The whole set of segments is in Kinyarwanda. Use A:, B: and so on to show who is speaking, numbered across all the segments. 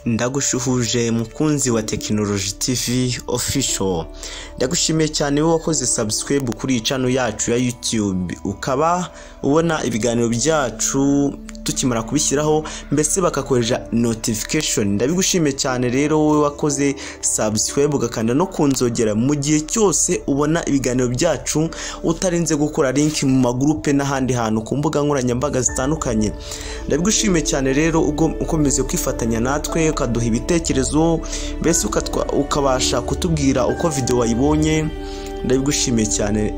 A: Ndagushuhuje mukunzi wa Tekinoloji TV Official, ndagushimiye cyane wowe wakoze subscribe kuri iyi channel yacu ya YouTube, ukaba ubona ibiganiro byacu tukimara kubishyiraho, mbese bakakoresha notification. Ndabigushimiye cyane rero wowe wakoze subscribe ugakanda no kunzogera mu gihe cyose ubona ibiganiro byacu, utarinze gukora link mu magroupe n'ahandi hantu ku mbuga nkoranyambaga zitandukanye. Ndabigushimiye cyane rero ubwo ukomeze kwifatanya natwe, ukaduha ibitekerezo, mbese ukabasha kutubwira uko video wayibonye. Ndabigushimiye cyane,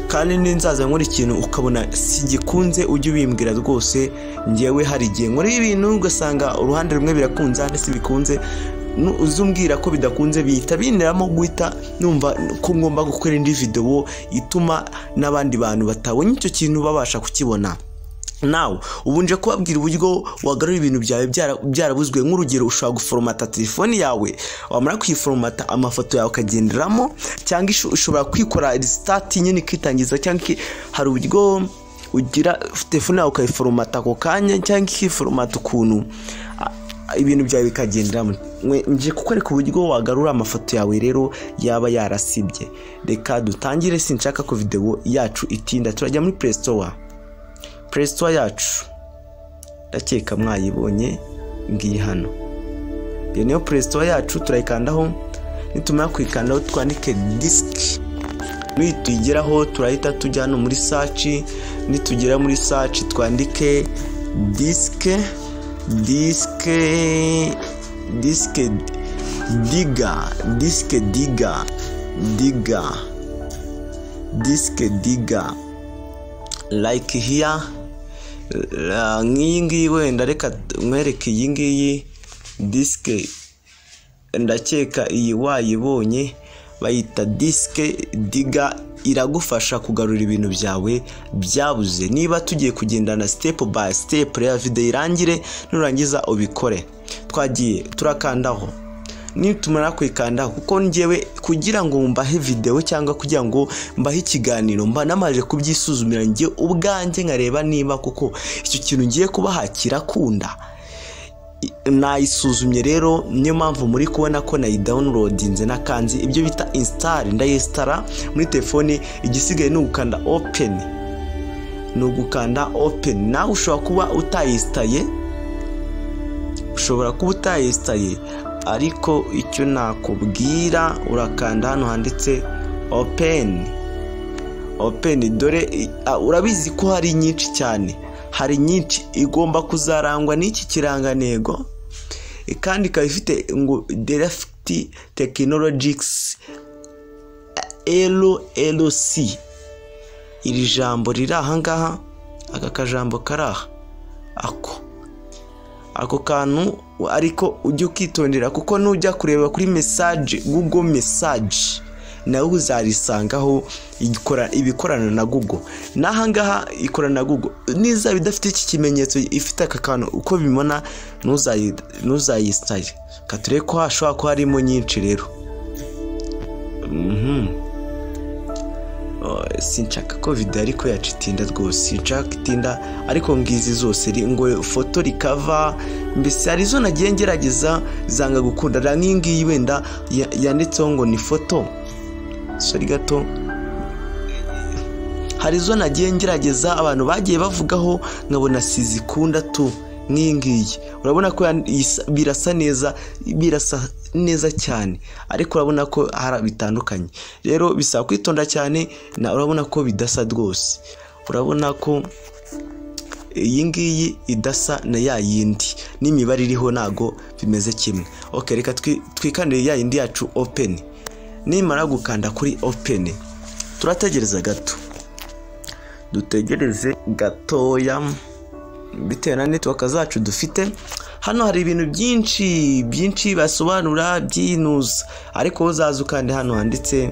A: kandi ninzaza nkora ikintu ukabona sigikunze ujye ubimbwira rwose. Ngewe hari igihe nkora ibintu ugasanga uruhande rumwe birakunze ahandi si bikunze, uzumbwira ko bidakunze bihita biniramo guhita numva ko ngomba gukora indi video ituma n'abandi bantu batabonye icyo kintu babasha kukibona. Nawe ubu nje kubabwira uburyo wagarura ibintu byawe byarabuzwe. Nk'urugero, ushobora guforomata telefoni yawe, wamara kuyiforomata amafoto yawe akagenderamo, cyangwa ushobora kwikora restart nyine ikitangiza, cyangwa hari uburyo ugira telefone yawe ukayiforomata ako kanya, cyangwa ikiforomata ukuntu ibintu byawe bikagenderamo. Nje kukwereka uburyo wagarura amafoto yawe rero yaba yarasibye. Reka dutangire, sinshaka ko video yacu itinda. Turajya muri Play Store. Play Store yacu ndakeka mwayibonye, ngiyi hano. Iyo niyo Play Store yacu, turayikandaho. Nitumara kuyikandaho twandike disk, nituyigeraho turahita tujya hano muri search. Nitugera muri search twandike disk, disk, disk digger, disk digger, digger, disk digger, like here. Nk'iyi ngiyi wenda, reka nkwereke iyi ngiyi disk. Ndakeka iyi wayibonye, bayita Disk Digger, iragufasha kugarura ibintu byawe byabuze. Niba tugiye kugendana step by step, reba video irangire, nurangiza ubikore. Twagiye, turakandaho. Nitumara kuyikandaho, kuko ngewe kugira ngo mbahe video cyangwa kugira ngo mbahe ikiganiro mba namaze kubyisuzumira njye ubwanjye, nkareba niba kuko icyo kintu ngiye kubaha kirakunda. Nayisuzumye rero, niyo mpamvu muri kubona ko nayidownloadinze, nakanze ibyo bita install, ndayinstalla muri telefone. Igisigaye ni ugukanda open, ni ugukanda open. Nawe ushobora kuba utayinstaye, ushobora kuba utayinstaye, ariko icyo nakubwira, urakanda hano handitse open. Open, dore urabizi ko hari nyinshi cyane, hari nyinshi. Igomba kuzarangwa n'iki kirangantego, kandi ikaba ifite ngo Delft Technologies LLC. Iri jambo riri aha ngaha, aka kajambo kari aha, ako kantu, ariko ujye ukitondera, kuko nujya kureba kuri message, Google message, nawe uzarisangaho. Ibikorana na Google, n'aha ngaha ikorana na Google. Nizaba idafite iki kimenyetso, ifite aka kantu uko bibona, ntuzayinstaye. Katurebe ko hashobora kuba harimo nyinshi rero. Sinshaka ko video ariko yacu itinda rwose, sinshaka itinda, ariko ngizi zose ngo photo recover. Mbese hari izo nagiye ngerageza zanga gukunda. Nk'iyi ngiyi wenda yanditseho ngo ni photo, sorry gato, hari izo nagiye ngerageza abantu bagiye bavugaho nkabona sizikunda tu. Nk'iyi ngiyi urabona ko birasa neza, birasa neza cyane, ariko urabona ko hari bitandukanye. Rero bisaba kwitonda cyane. Na urabona ko bidasa rwose, urabona ko iyi ngiyi idasa na ya yindi, n'imibare iriho ntago bimeze kimwe. Ok, reka twikandire ya yindi yacu, open. Nimara gukanda kuri open, turategereza gato, dutegereze gatoya bitewe na network zacu dufite. Hano hari ibintu byinshi byinshi basobanura by'inuza, ariko uzaza ukande hano handitse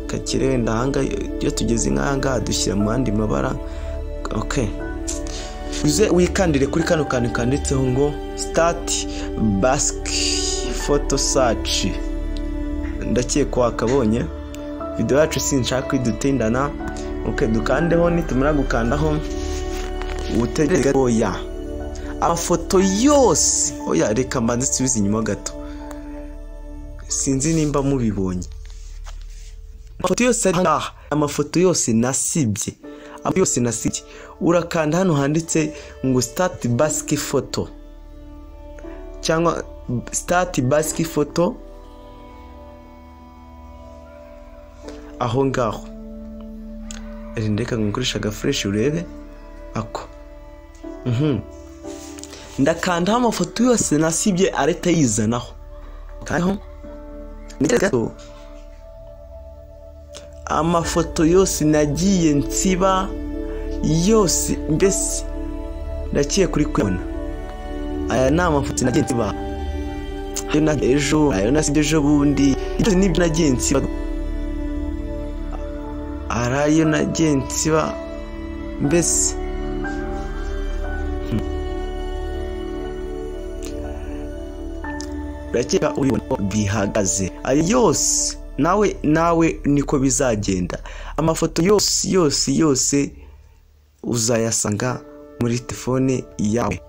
A: kakire. Wenda ahanga iyo tugeze nk'ahangaha dushyira mu yandi mabara. Ok, uze wikandire kuri kano kantu kanditseho ngo start basic photo search. Ndakeka wakabonye. Video yacu sinshaka kwidutindana. Ok, dukandeho. Nitumara gukandaho utegereze gatoya. Amafoto yose, oya reka mbanze nsubize inyuma gato, sinzi nimba mubibonye. Amafoto yose ari aha, amafoto yose nasibye, yose nasibye. Urakanda hano handitse ngo start basic photo cyangwa start basic photo, aho ngaho. Reka ngukoresha agafresh urebe ako. Ndakanda amafoto yose nasibye areta yizanaho. Amafoto yose nagiye nsiba yose, mbese ndakiye kuri kubona. Aya ni amafoto nagiye nsiba ejo, ayo nasibye ejo bundi, byose nibyo nagiye nsiba, arayo nagiye nsiba mbese. Urakeka ubibona bihagaze. Ayo yose nawe niko bizagenda. Amafoto yose yose yose uzayasanga muri telefone yawe.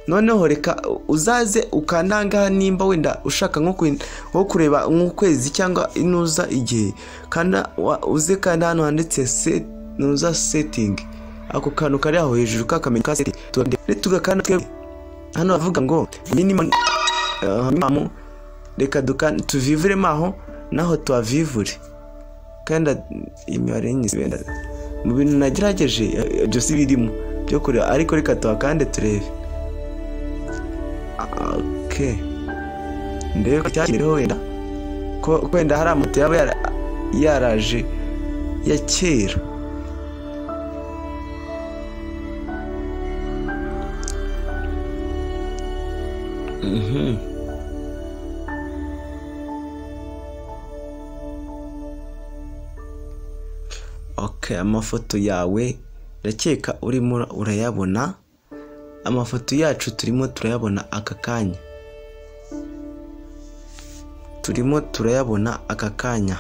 A: Noneho reka uzaze ukandanga nimba wenda ushaka nko kureba nk'ukwezi cyangwa inuza igihe, kanda uze kanda hano handitse set, nuza setting, ako kantu kari aho hejuru kakamenya ka setting. Tugakanda hano bavuga ngo minimum, reka tuvivure maho naho tuavivure. Kandi imibare nyinshi mu bintu nagerageje byose birimo byo kureba, ariko reka tuhakande turebe. Okay, ndebe cyakiriho wenda ko wenda hari amafoto yaba yaraje ya kera. Okay, amafoto yawe ndakeka urimo urayabona. Amafoto yacu turimo turayabona aka kanya, turimo turayabona aka kanya.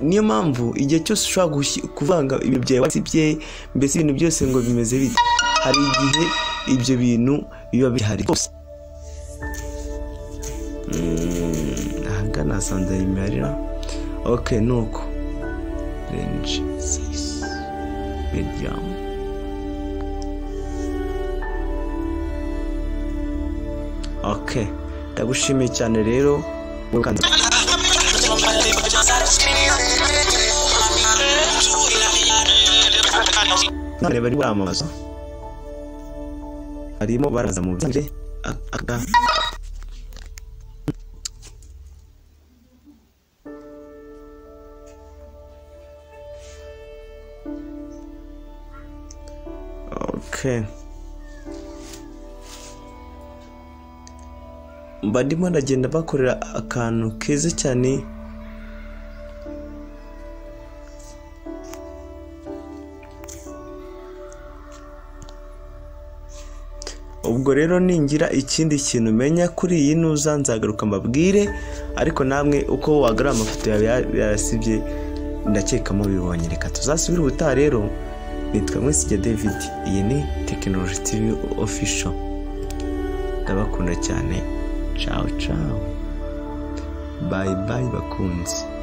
A: Niyo mpamvu igihe cyose ushobora kuvanga ibintu byawe wasibye, mbese ibintu byose ngo bimeze bite, hari igihe ibyo bintu biba bihari rwose. Ahagana nasanze imibare. Okay, nuko range size medium. Okay, ndagushimiye cyane rero. None bari baramamaza, harimo baraza mu byanje aka. Okay, mba ndimo ndagenda bakorera akantu keza cyane. Ubwo rero ningira ikindi kintu menya kuri iyi nuza nzagaruka mbabwire, ariko namwe uko wagarura amafoto yawe yarasibye ndakeka mubibonye. Reka tuzasubire ubutaha rero. Nitwa Mwisige David, iyi ni Technology TV Official. Ndabakunda cyane. Ciao ciao, bye bye bakunzi.